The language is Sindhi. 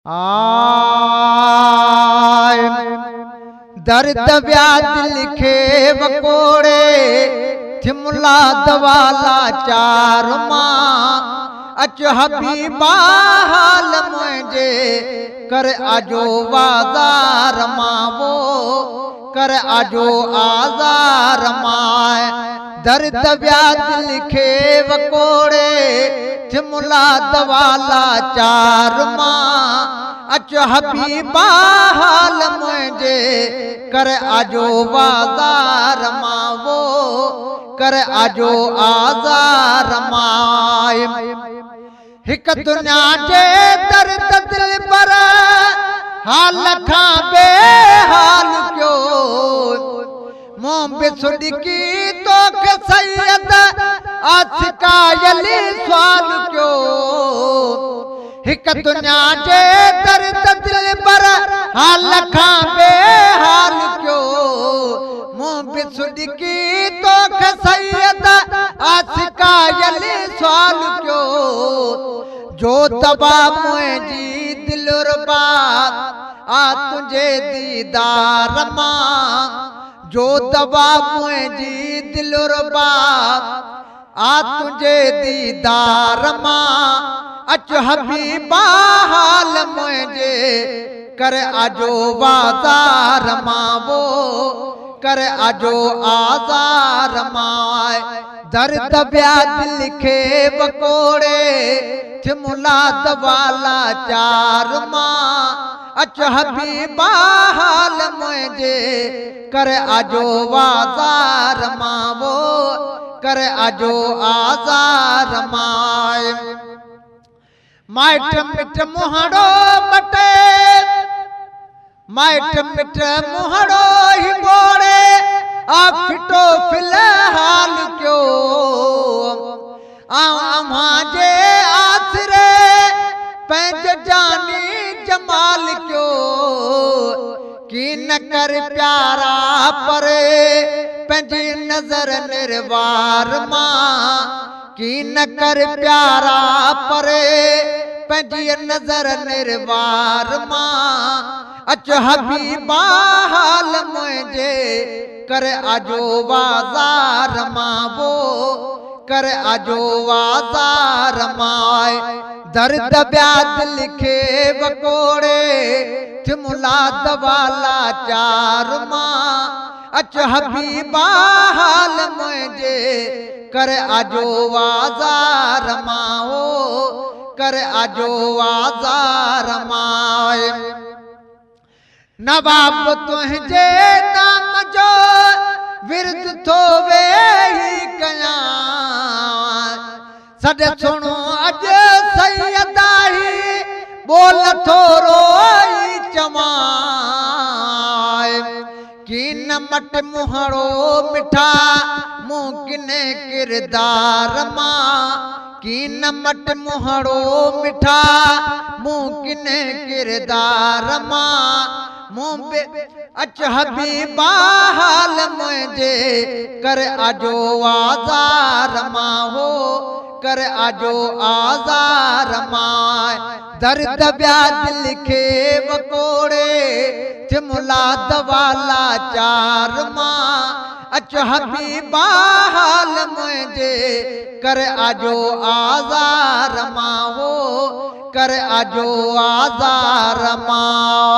آء درد ويا دل کي وڪوڙي، ٿيم لا دوا لاچار مان. اچ حبيبا حال منهنجي ڪر آجو بازار مان وو، ڪر آجو آزار مان. درد ويا دل کي وڪوڙي، ٿيم لا دوا لاچار مان. اچ حبيبا حال منهنجي ڪر آجو بازار مان وو، ڪر آجو آزار مان. هڪ دنيا جي درد دلبر حال کان بي حال ڪيو، مون به سڏڪي توکي سيد آسڪايلي سوال ڪيو. هڪ دنيا جي درد دلبر حال کان بي حال ڪيو، مون به سڏڪي توکي سيد آسڪايلي سوال ڪيو. جو دوا منهنجي دلربا آ تنهنجي ديدار مان، جو دوا منهنجي دلربا آ تنهنجي ديدار مان. اچ حبيبا حال منهنجي ڪر آجو بازار مان وو، ڪر آجو آزار مان. درد ويا دل کي وڪوڙي، ٿيم لا دوا لاچار مان. اچ حبيبا حال منهنجي ڪر آجو بازار مان وو، ڪر آجو آزار مان. مائٽ مٽ منهڙو مٽي، مائٽ مٽ منهڙو ئي موڙي، آ ڦٽو في الحال ڪيو. آئون اوهان جي آسري پنهنجو جاني جمال ڪيو. ڪي نه ڪر پيارا پري پنهنجي نظر نروار مان، ڪي نه ڪر پيارا پري پنهنجي نظر نروار مان. اچ حبيبا حال منهنجي ڪر آجو بازار مان وو، ڪر آجو آزار مان. درد ويا دل کي وڪوڙي، ٿيم لا دوا لاچار مان. اچ حبيبا حال منهنجي ڪر آجو آزار مان وو، ڪر آجو آزار مان. نواب تنهنجي نام جو ورد ٿو ويهي ڪيان، سڏ سڻو اڄ سيد آهي ٻول ٿورو ئي چوان. ڪي نه مٽ منهڙو مٺا مون ڪنهن ڪردار مان، ڪي نه مٽ منهڙو مٺا مون ڪنهن ڪردار مان. مون به اچ حبيبا حال منهنجي ڪر آجو آزار مان هو، ڪر آجو آزار مان. درد ويا دل کي وڪوڙي، ٿيم لا دوا لاچار مان. اچ حبيبا حال منهنجي ڪر آجو آزار مان هو، ڪر آجو آزار مان.